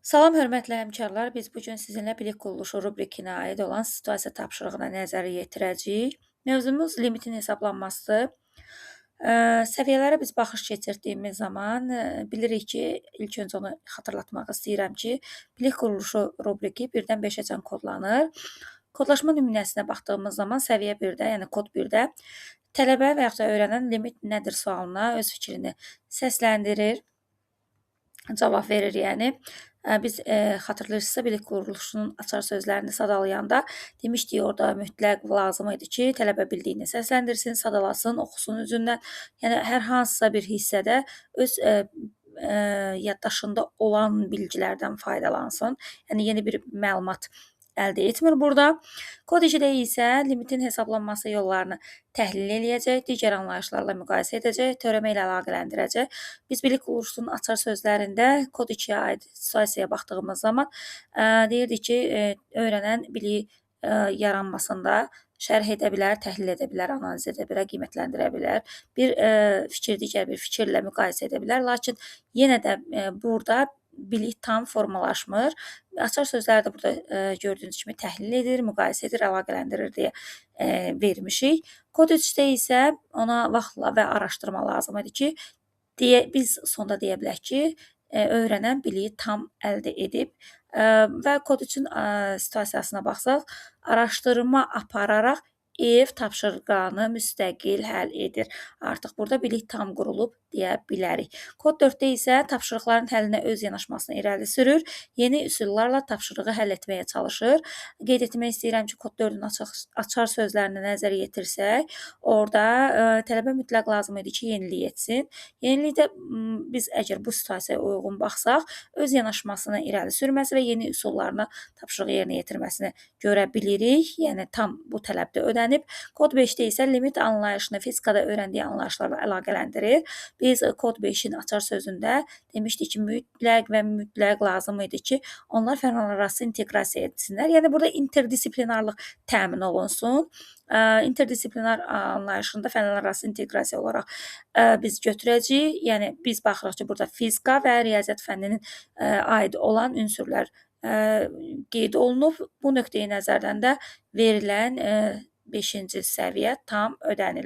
Salam hörmətli həmkarlar, biz bu gün sizinlə bilik quruluşu rubrikinə aid olan situasiya tapşırığına nəzər yetirəcəyik. Mövzumuz limitin hesablanması. Səviyyələrə biz baxış keçirdiyimiz zaman bilirik ki, ilk öncə onu xatırlatmaq istəyirəm ki, bilik quruluşu rubriki 1-dən 5-əcən kodlanır. Kodlaşma nümunəsinə baxdığımız zaman səviyyə 1-də, yəni kod 1-də tələbə və yaxud da öyrənən limit nədir sualına öz fikrini səsləndirir, cavab verir yəni. Biz xatırlayırsınızsa bilik quruluşunun açar sözlərini sadalayanda demişdik orada mütləq lazım idi ki, tələbə bildiyini səsləndirsin, sadalasın, oxusun üzündən. Yəni hər hansısa bir hissədə öz yaddaşında olan bilgilərdən faydalansın. Yəni yeni bir məlumat əldə etmir burada. Kod 2-də isə limitin hesablanması yollarını təhlil eləyəcək, digər anlayışlarla müqayisə edəcək, törəmə ilə əlaqələndirəcək. Biz bilik quruluşunun açar sözlərində kod 2-yə aid situasiyaya baxdığımız zaman deyirdik ki, öyrənən biliyi yaranmasında şərh edə bilər, təhlil edə bilər, analiz edə bilər, qiymətləndirə bilər. Bir fikir digər bir fikirlə müqayisə edə bilər. Lakin yenə də burada bilik tam formalaşmır. Açar sözləri də burada gördüyünüz kimi təhlil edir, müqayisə edir, əlaqələndirir deyə vermişik. Kod 3-də isə ona vaxt və araşdırma lazım idi ki, biz sonda deyə bilərik ki, öyrənən biliyi tam əldə edib və kod 3-ün situasiyasına baxsaq, araşdırma apararaq ev tapşırığını müstəqil həll edir. Artıq burada bilik tam qurulub deyə bilərik. Kod 4-də isə tapşırıqların həllinə öz yanaşmasını irəli sürür. Yeni üsullarla tapşırığı həll etməyə çalışır. Qeyd etmək istəyirəm ki, kod 4-ün açar sözlərinə nəzər yetirsək, orada tələbə mütləq lazım idi ki, yenilik etsin. Yenilikdə biz əgər bu situasiyaya uyğun baxsaq, öz yanaşmasını irəli sürməsi və yeni üsullarla tapşırığı yerinə yetirməsini görə bilirik. Yəni tam bu tələbdə ödənilir. Kod 5-də isə limit anlayışını fizikada öyrəndiyi anlayışlarla əlaqələndirir. Biz kod 5-in açar sözündə demişdik ki, mütləq və mütləq lazım idi ki, onlar fənlərarası inteqrasiya etsinlər. Yəni burada interdisiplinarlıq təmin olunsun. İnterdisiplinar anlayışında fənlərarası inteqrasiya olaraq biz götürəcəyik. Yəni biz baxırıq ki, burada fizika və riyaziyyat fənninin aid olan ünsürlər qeyd olunub. Bu nöqteyi nəzərdən də verilən 5-ci səviyyə tam ödənilir.